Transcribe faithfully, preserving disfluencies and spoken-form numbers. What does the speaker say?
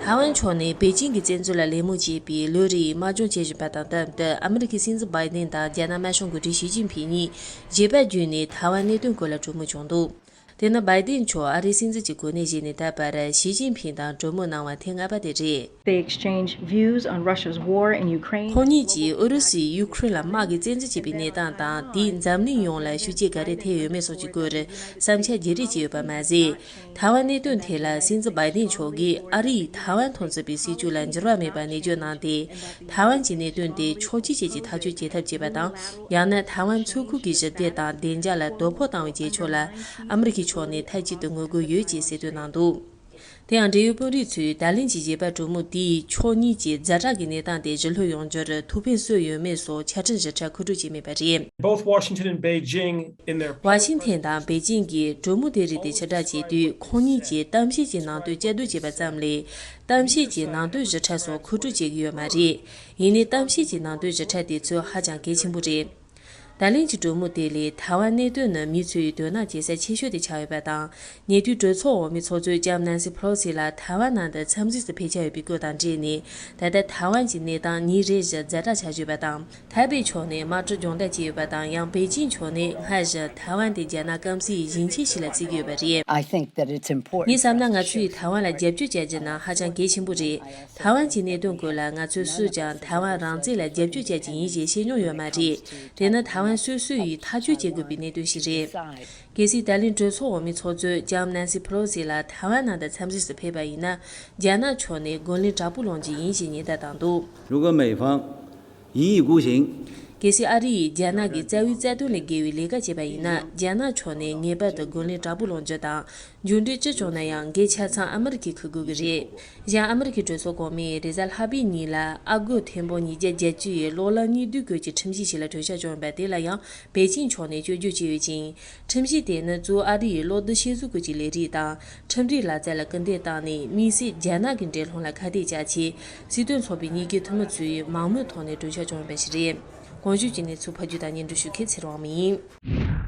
ཐའེ་ཝན་ཕྱོགས་ནས་པེ་ཅིང་གི་བཙན་འཛུལ་ལ་ལད་མོ་བྱེད་པའི་ལོ་རེའི་དམག་སྦྱོང་བྱེད་བཞིན་པ་དང་སྟབས་བསྟུན། ཨ་མི་རི་ཀའི་སྲིད་འཛིན་བྷའི་ཏིན་དང་རྒྱ་ནག་དམར་ཤོག་འགོ་ཁྲིད་ཞི་ཅིན་ཕིང་གཉིས་རྗེས་ཕན་བརྒྱུད་ནས་ཐའེ་ཝན་གནད་དོན་སྐོར་ལ་གྲོས་མོལ་བྱུང་འདུག་དེ་ནི་བྷའི་ཏིན་མཆོག་ཨ་རིའི་སྲིད་འཛིན་གྱི་གོ་གནས་བཞེས་ནས་ད་བར་ཞི་ཅིན་ཕིང་དང་གྲོས་མོལ་གནང་བ་ཐེངས་ལྔ་པ་དེ་རེད། They exchanged views on Russia's war in Ukraine. ཁོང་གཉིས་ཀྱིས་ཨུ་རུ་སུས་ཡུ་ཁུ་རེན་ལ་དམག་གིས་བཙན་འཛུལ་བྱས་པའི་གནས་སྟངས་དང་། དེས་འཛམ་གླིང་ཡོངས་ལ་ཤུགས་རྐྱེན་ག་རེ་ཐེབས་ཡོད་མེད་སོགས་ཀྱི་སྐོར་བསམ་འཆར་བརྗེ་རེས་བྱས་ཡོད་པ་མ་ཟད། ཐའེ་ཝན་གནད་དོན་ཐད་ལ་སྲིད་འཛིན་བྷའི་ཏིན་མཆོག་གིས་ཨ་རི་ཡིས་ཐའེ་ཝན་ཐོག་འཛིན་པའི་སྲིད་བྱུས་ལ་འགྱུར་བ་མེད་པར་གནས་སྐྱོང་གནང་སྟེ། ཐའེ་ཝན་གྱི་གནད་དོན་དེ་ཕྱོགས་གཅིག་བཅས་ཀྱིས་ཐག་གཅོད་བྱེད་ཐབས་བྱེད་པ་དང་། ཡང་ན་ཐའེ་ཝན་མཚོ་ཁུལ་གྱི་ཞི་བདེ་དང་བདེ་འཇགས་ལ་དོ་ཕོག་བཏང་བའི་རྗེས་ཕྱོགས་ལ་ཨ་མི་རི་ཀའི་ཕྱོགས་ནས་མཐའ་གཅིག་ཏུ་ངོ་རྒོལ་ཡོད་ཅེས་གསལ་སྟོན་གནང་འདུག་དེ་ཡང་འབྲེལ་ཡོད་དཔོན་རིགས་ཚོས་ད་ལན་གྱི་རྗེས་ཕན་གྲོས་མོལ་དེས་ཕྱོགས་གཉིས་ཀྱི་ཛ་དྲག་གི་གནས་སྟངས་དེ་ཞི་ལྷོད་ཡོང་རྒྱུར་ཐུགས་ཕན་གསོས་ཡོད་མེད་སོགས་ཆ་འཕྲིན་ཞིབ་ཕྲ་མཁོ་སྤྲོད་བྱས་མེད་པ་རེད། Both Washington and Beijing in their ཝ་ཤིང་ཐན་དང་པེ་ཅིང་གིས་གྲོས་མོལ་དེ་རིགས་དེ་ཕྱིར་བསྒྲགས་བྱས་དུས། ཁོང་གཉིས་ཀྱིས་གཏམ་བཤད་ཀྱི་ནང་དོན་བཅའ་སྡོད་བྱས་པ་ཙམ་ལས། གཏམ་བཤད་ཀྱི་ནང་དོན་ཞིབ་ཕྲ་སོགས་མཁོ་སྤྲོད་བྱེད་ཀྱི་ཡོད་མ་རེད། ཡིན་ནའི་གཏམ་བཤད་ཀྱི་ནང་དོན་ཞིབ་ཕྲ་དེ་ཚོ་ཧ་ཅང་གལ་ཆེན་པོ་རེད། ད་ལན་གྱི་གྲོས་མོལ་དེ་ལས་ཐའེ་ཝན་གནད་དོན་ནི་མི་ཚོས་དོ་སྣང་བྱེད་ས་ཆེ་ཤོས་དེ་ཆགས་ཡོད་པ་དང་། ཉེ་དུས་གྲོས་ཚོགས་འོག་མའི་ཚོགས་གཙོས་ལྕམ་ནན་སི་ཕེ་ལོ་སི་ལགས་ཐའེ་ཝན་ནང་དུ་འཚམས་གཟིགས་སུ་ཕེབས་འཆར་ཡོད་པའི་སྐོར་དང་འབྲེལ་ནས། ད་ལྟ་ཐའེ་ཝན་གྱི་གནས་སྟངས་ཉིན་རེ་བཞིན་ཛ་དྲག་ཆགས་བཞིན་པ་དང་། ཐའེ་པེ་ཕྱོགས་ནས་དམག་གྲུ་སྦྱོང་བརྡར་བྱས་ཡོད་པ་དང་། ཡང་པེ་ཅིང་ཕྱོགས་ནས་སྔར་བཞིན་ཐའེ་ཝན་དེ་རྒྱ་ནག་སྐམ་སའི་ཞིང་ཆེན་ཞིག་ལ་བརྩི་གི་ཡོད་པ་རེད། I think that it's important. ངས་བསམ་ན་ང་ཚོས་ཐའེ་ཝན་ལ་རྒྱབ་སྐྱོར་བྱ་རྒྱུ་ནི་ཧ་ཅང་གལ་ཆེན་པོ་རེད། ཐའེ་ཝན་གྱི་གནད་དོན་སྐོར་ལ་ང་ཚོས་སུས་ཀྱང་ཐའེ་ཝན་རང་བཙན་ལ་རྒྱབ་སྐྱོར་བྱ་རྒྱུ་ཡིན་ཞེས་བཤད་མྱོང་ཡོད་མ་རེད། དེ་ནི་ཐའེ་ཝན་སོ་སོ་ཡིས་ཐག་གཅོད་བྱེད་དགོས་པའི་གནད་དོན་ཞིག་རེད། གལ་སྲིད་ད་ལན་གྲོས་ཚོགས་འོག་མའི་ཚོགས་གཙོ་ལྕམ་ནན་སི་ཕེ་ལོ་སི་ལགས་ཐའེ་ཝན་ནང་དུ་འཚམས་གཟིགས་སུ་ཕེབས་པ་ཡིན་ན། རྒྱ་ནག་ཕྱོགས་ནས་རྒོལ་ལན་དྲག་པོ་སློང་རྒྱུ་ཡིན་ཞེས་ཉེན་བརྡ་བཏང་འདུག 如果美方一意孤行， གལ་སྲིད་ཨ་རི་ཡིས་རྒྱ་ནག་གི་རྩ་བའི་རྩ་དོན་ལས་བརྒལ་བའི་ལས་ཀ་བྱས་པ་ཡིན་ན། རྒྱ་ནག་ཕྱོགས་ནས་ངེས་པར་དུ་རྒོལ་ལན་དྲག་པོ་སློང་རྒྱུ་དང་། མཇུག་འབྲས་ཅི་བྱུང་ན་ཡང་འགན་ཆ་ཚང་ཨ་མི་རི་ཀས་འཁུར་དགོས་ཀྱི་རེད། གཞན་ཨ་མི་རི་ཀའི་གྲོས་ཚོགས་གོང་མས་རེས་གཟའ་ལྷག་པའི་ཉིན་ལ་ཨ་སྒོར་ཐེར་འབུམ་ཉིས་བརྒྱ་བརྒྱད་ཅུ་ཡི་གློག་ལམ་གཉིས་ལྡན་སྐོར་གྱི་ཁྲིམས་གཞི་ཞིག་ལ་གྲོས་འཆར་བྱུང་ཡོད་པ་དེ་ལ་ཡང་པེ་ཅིང་ཕྱོགས་ནས་སྐྱོན་བརྗོད་བྱས་ཡོད་ཅིང་། ཁྲིམས་གཞི་དེ་ནི་གཙོ་བོ་ཨ་རི་ཡི་གློག་རྡུལ་ཤེལ་གཟུགས་སྐོར་གྱི་ལས་རིགས་དང་ཁྲིམས་རིག་ལག་རྩལ་ལ་སྐུལ་འདེད་བཏང་ནས། དམིགས་བསལ་རྒྱ་ནག་གི་འགྲན་སློང་ལ་ཁ་གཏད་བཅག་ཆེད། སྲིད་དོན་ཚོགས་པའི་གཉིས་ཀའི་འཐུས་མི་ཚོས་མང་མོས་ཐོག་ནས་གྲོས་འཆར་བྱུང་ཡོད་པ་ཞིག་རེད། གོང་ཞུས་ཀྱི་གནས་ཚུལ་ཕབ་སྒྱུར་དང་སྙན་སྒྲོན་ཞུ་མཁན་ཚེ་རིང་དབང་མོ་ཡིན།